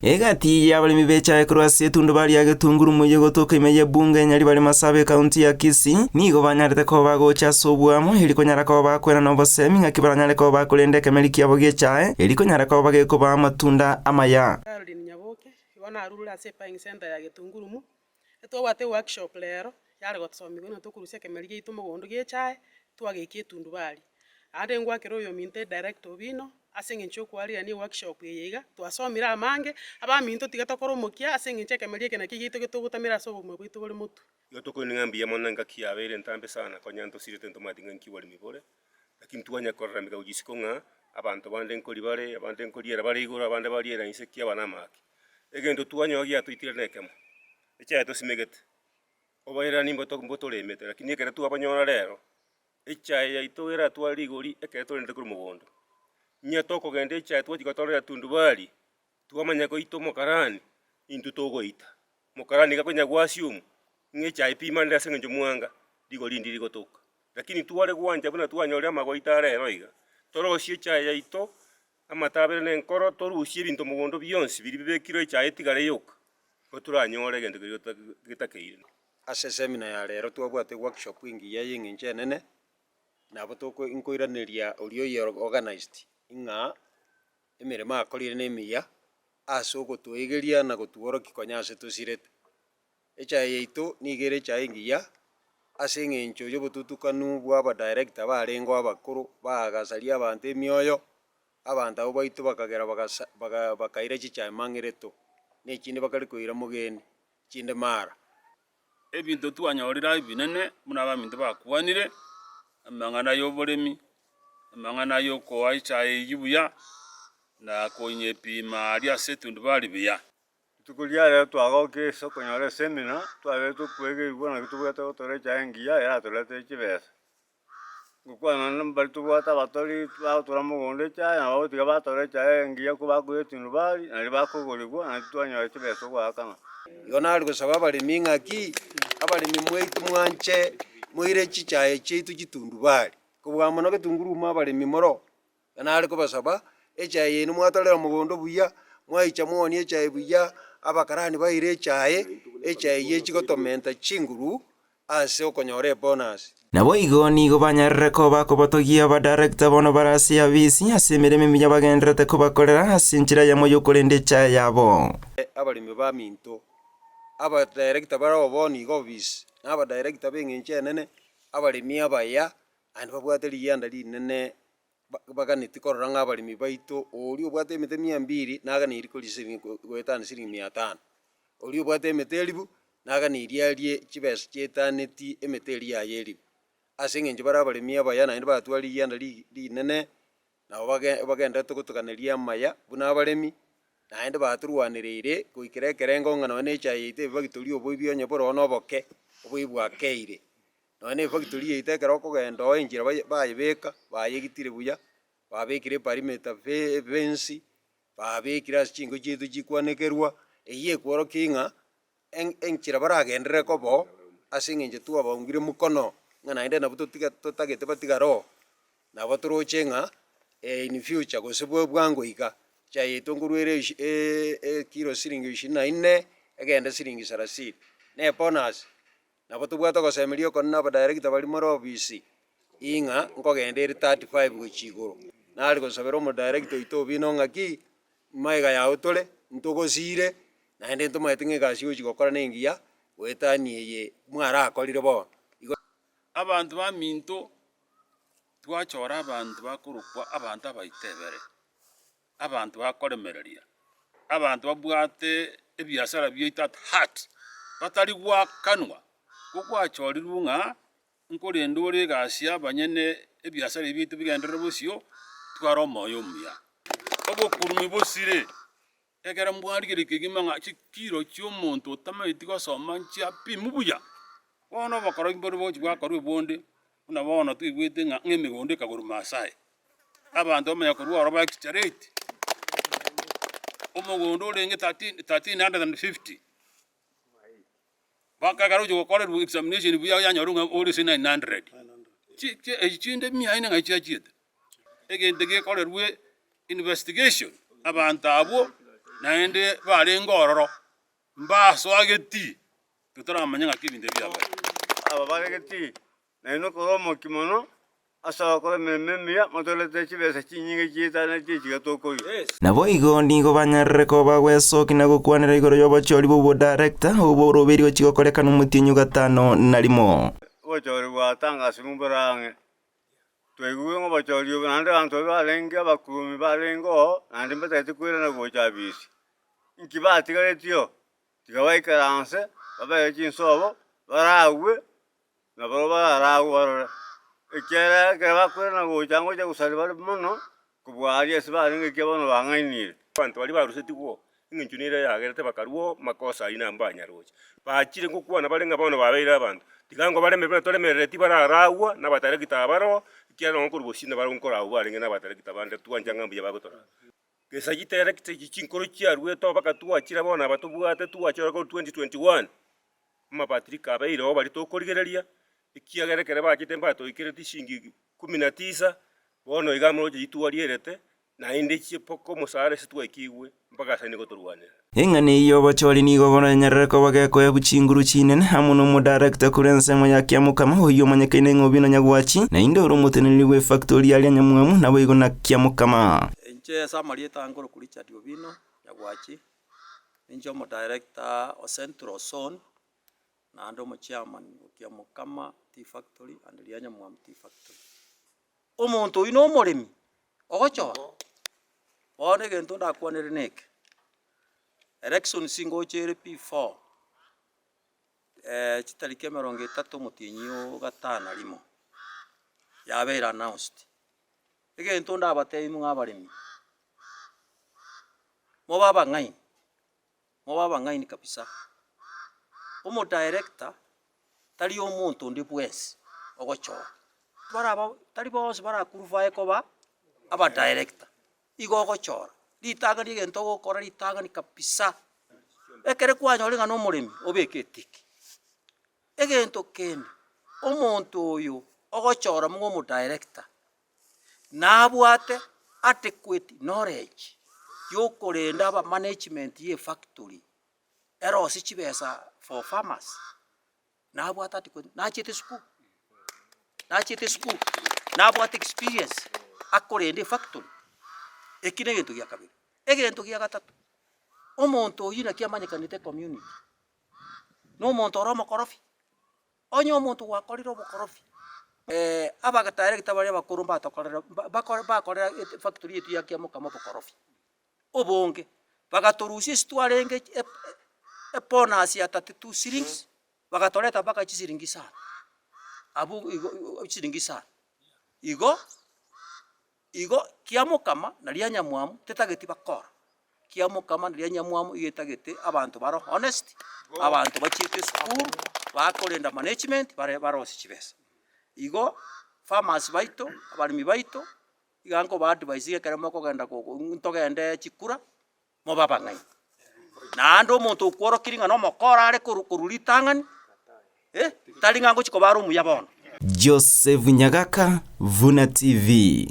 Egati y'abaremi b'echae korwa ase etundubari ya Getunguru moyio gotoka ime y'ebunge Nyaribari Masaaba ekaunti ya Kisii nigo banyarete koba bagocha ase oboamo eri konyara koba bakwerana obosemi ng'aki baranyare koba bakorenda ekemeri kiabo gi'echae eri konyara koba gekobaa amatunda amaya. Caroline Nyaboke, igo narurure ase ebuying center ya Getungurumu, etwabwate eworkshop rero, yare gotusomigwa ng'a tokorusia ekemeri giaito mogondo gia echae, twageikia etundubari. Naende ngwakera oyominto edirector obino, ase eng'encho ya okwarirania eworkshop eye iga, twasomire amange, abaminto tiga tokore omokia ase eng'encho ekemeri eke nakio giaito getogotamera ase obogima bwaito bore motwe. Igo tokoigwa ng'a mbuya mono engaki yabeire entambe sana konya ntosirete ntomanyeti ng'a inki oboremi bore, lakini twanya korora emegao isiko ng'a abanto bande nkori bare, abande nkoriera bare igoro, abande bariera inse kiaba na amaki. Egento twanyora giatoitire nekemo, echaye tosimegete, oboererani mboto mbotoremete, lakini ekero twabonyora rero, echaye yaito eratware rigori ekero torendete korwa mogondo. Onye tokogenda echaye twachia gotorera tundubari, twamanya goita omokarani, intwe togoita. Omokarani iga konya goassume ng'a echaye pimanire ase eng'encho mwanga, rigori rinde rigotoka. Lakini tware gwancha buna twanyorire amagoita arero iga, torosie echaye yaito, Amato abere na enkoro, torusie ebinto mogondo bionsi biria bibekirwe echaye etigare yoka, nigo toranyore egento keria getakeire. Ase esemina ya rero twabwate workshop engiya y'eng'encho enene, nabo toko nkoiraneria oria oye organized ng'a emeremo akorire na emiya ase ogotoegeria na gotworokia konya ase tosirete. Echae yaito nigo ere echae engiya ase eng'encho y'obotutukanu bwa abadirector barengeo abakoro bagasaria abanto emioyo, abanto abwo baito bakagera bagasa baga bakaira chichae mang'ereto, na echinde bakare koira mogeni, chinde mara. Ebinto twanyorire aa ebinene buna abaminto bakwanire, amang'ana ya oboremi, amang'ana ya okoa echae eywo buya, na konyepima aria ase etundubari buya. Rituko ria rero twagokire ase okonyora esemina, twabete tokoegerigwa naki tobwate gotora echae engiya eratoretere chibesa. Ngokwana naende mbaria tobwate abatori bagotora mogondo echae nabo bagotiga batora echae engiya ko bakoira etundubari naria bakogorigwa naintwe twanyora chibesa ogoakana. Igo nare gosaba abaremi ng'aki, abaremi mwaito mwanche moire chichae chiaito chitundubari, kobua mono getunguru ime abaremi moro. Na nare kobasaba, echae yaino mwatorera mogondo buya, mwaicha mwonie echae buya, abakarani baire echae, echae eyio echi gotomenta chinguru ase okonyora ebonus. Naboigo nigo banyarire koba kobotogia abadirector bono bare ase eabisi ase emeremo emiya bagendererete kobakorera ase enchera eyemo y'okorenda echae yabo. Abaremi baminto, abadirector bare bono iga obisi, na abadirector b'eng'encho enene, abaremi abaya, naende babwate rigianda rinene baganeti korora ng'a abaremi baito, oria obwate emete mia mbiri naganeiri koria siringi goetania siringi mia tano, oria obwate emete elifu naganeiri arie chibesa chietanetie emete eria yaye elifu. Ase eng'encho bare abaremi abaya naende batware rigianda ri rinene, nabo bage bagenderete gotoganeria amaya buna abaremi, naende batorwanereire goikera ekerengo ng'a nonye na echae yaito ebibagitoria oboibi onye bore oo na oboke, oboibi bwakeire. Nonya ne efactory yaito ekero okogenda oo enchera baye bayebeka, bayegitire buya, babekire eperimeter fe efence, babekire ase chinko chiaito chikwanekerwa, eywo ekworokia ng'a en- enchera baragenderere koba oo, ase eng'encho twabaungire mokono, ng'a naende nabo totiga totagete batigare oo, nabo toroche ng'a in future gose bwa bwango iga, echae yaito nkorwa ere eshi ekilo siringi ishirini na inne, egende siringi sarasini, na ebonus. Nabo tobwate ogosemeria okonene abadirector baria more ofisi ing'a nkogenda ere 35 gochia igoro. Nare gosabera omodirector oito Obino ng'aki, magega yao tore, ntogosire, naende ntomaete ng'a egasi ogochia gokora nengiya, goetania eye mwarakorire bono. Igo. Abanto baminto, twachora abanto bakorokwa abanto abaitebere. abanto bakoremereria, abanto babwate ebiasara biaito at heart, batari goakanwa, ko gwachorirwe ng'a nkorende ore egasi ya abanyene ebiasara ebi biaito bigenderere bosio, tware omoyo omuya. Obokurumi bosire, ekero mbwarigereria kegima ng'a chikiro chia omonto otamanyeti gosoma nchiapimwa buya, bono obokorobi mbore bogochi bwakorwa obonde, buna bono toigwete ng'a ng'a emegondo ekagorwa Maasai. Abanto bamanya korwa ororo ba exaggerate, omogondo orenge 13 1350, mpaka ekero ogochia gokorerwa examination buya yanyorwa ng'a ore ase 900. Chi chi echi chinde mia ine ng'ai chiachiete? Egento gekorerwe investigation, abanto abwo. Naende barenge ororo, mbasoageti, totaramanya ng'aki ebinto ebi biabeire. Aba bare getii, nainwe kora omokia mono ase ogokora emeremo emiya, motoretere chibesa chinyinge chietanetie echiga tokoria. Naboigo nigo banyarire koba gwesokia na gokwanera igoro y'obochori bw'obodarekta obwo orobeiri gochia gokorekana omotienyi o gatano na rimo. Obochori bwatangasirwe mbore ang'e. Twaigure ng'a obochori obo naende abanto baria barenge abakuumi barenge oo, naende mbatagete koirana gocha abisi. Inki batigaretie oo? Tiga baikaranse, babere chinsobo, baragwe, na barobwo bararagwe barore. Ekiagera ekero bakoirana gocha ngocha gosaria bare mono, kobua aria ase barenge ekiagera bono bang'ainire. Abanto baria barusetigwe oo, eng'encho nere yagerete bakarua oo, makosa ayio nambanyaroche. Bachire ngokwana bare ng'a bono babeire abanto, tiga ngobaremere buna toremerereti bararagwa na abatarekita aba baroo, ekiagera nonye korwa bosio nabarabwo nkoragwa barenge na abatarekita bande twancha ng'a mbuya bagotoraa. Gesa chitarekita echi chinkoro chiaruete oo mpaka twachire bono aba tobwate twachora korwa 2021, amabatirika abeire oo baria tokorigereria, ekiagera ekere bachete mbatoikereti shilingi kumi na tisa, bono iga amoroche chitwarierete, Naende chi'epoko omosara ase twaikigwe, mpaka ase nigo torwanera. Eng'ana eyio y'obochori nigo bono enyarire koba gekoebwa chinguru chinene amo n'omodarekta korwa ensemo ya Kiamokama oyio omanyekaine ng'a Obino Nyagwachi, naende ore omoteneneri bw'efactori aria Nyamwamu naboigo na Kiamokama. Inche ase amarieta ange korokwa Richard Obino Nyagwachi, ninche omodirector o Central Zone, naende omochairman o Kiamokama Tea Factory and Ria Nyamwamu Tea Factory. Omonto oyio nomoremi ogochora. Bono egento ndakwanere neke, elections ngocha ere before chitariki emerongo etato omotienyi o gatano na rimo, yabeire announced. Egento ndabatebie ng'a abaremi, mobe abang'aini, mobe abang'aini kabisa. Omodirector tari omonto onde bwensi ogochora, baraba tari bonsi barakurufae koba abadirector, igo ogochora. Ritang'ani egento ogokora ritang'ani kabisa, ekere kwanyorire ng'a na omoremi obeke etiki. Egento kende, omonto oyo ogochora mong'e omodirector, nabwate adequate knowledge yokorenda abamanagement ya efactory, erosie chibesa for farmers, nabwate adequate, nachiete esukuru, nachiete esukuru, nabwate experience akorenda efactory, eki na egento gia kabere. Egento gia gatato, omonto oywo naki amanyekanete ecommunity, na omonto ore omokorofi. Onye omonto gwakorire obokorofi, abadirector baria abakoro mbatokorera mba bakore bakorera efactory yaito ya Kiamokama obokorofi, obonge, bagatorusia ase twarenge ebonus ya 32 shillings, bagatoreta mpaka chisiringi isano, abwo igo chisiringi isano. Igo, igo Kiamokama naria nyamwamu tetageti bakora, Kiamokama naria nyamwamu iga etagete abanto bare honest, abanto bachiete esukuru, bakorenda management bare barosie chibesa. Igo, farmers baito, abaremi baito, Iga nkoba advise ekero mokogenda gogo ntogende chikura, mobe abang'aini. Naende omonto okworokirie ng'a nomokora are korwa korwa ritang'ani, eh, tari ng'a ngochi koba are omuya bono. Joseph Nyagaka, Vuna TV.